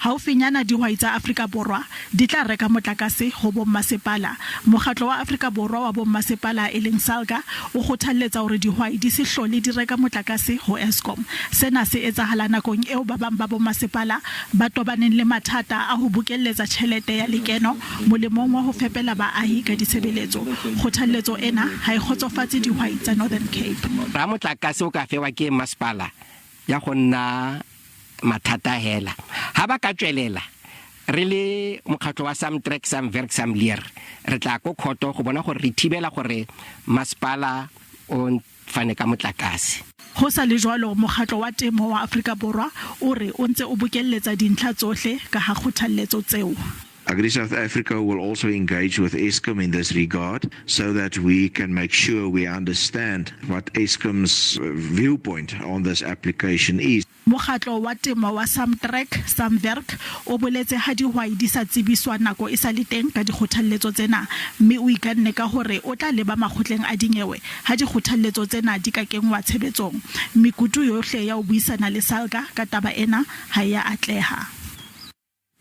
Haufinyana dihwai tsa Afrika Borwa di tla reka motlakase ho bommasepala. Mokgatlo wa Afrika Borwa wa bommasepala e leng SALGA o kgothalletsa hore dihwai di se hlole di reka motlakase ho Eskom. Sena se etsahala nakong eo ba bang ba bommasepala ba tobaneng le mathata a ho bokelletsa tjhelete ya lekeno molemong wa ho fepela baahi ka ditshebeletso. Kgothalletso ena ha e kgotsofatse dihwai tsa Northern Cape. Ra motlakase o ka fewa ke masepala ya go nna mathata hela. Ha ba ka tswelela, re le mokgatlho wa Saam Trek Saam Werk Saam Leer, re tla ko khoto go bona gore re thibela gore masepala o fane ka motlakase. Ho sa le jwalo, Mokgatlo wa Temo wa Afrika Borwa o re o ntse o bokelletsa dintlha tsohle ka ha kgothalletso tseo. Agri South Africa will also engage with Eskom in this regard so that we can make sure we understand what Eskom's viewpoint on this application is. Mokgatlo wa temo wa Saamtrek, Saamwerk, o boletse ha dihwai di sa tsebiswa nako e sa le teng ka dikgothalletso tsena mme o ikanne ka hore o tla leba makgotleng a dinyewe ha dikgothalletso tsena di ka kenngwa tshebetsong. Mekutu yohle ya ho buisana le SALGA ka taba ena ha e a atleha.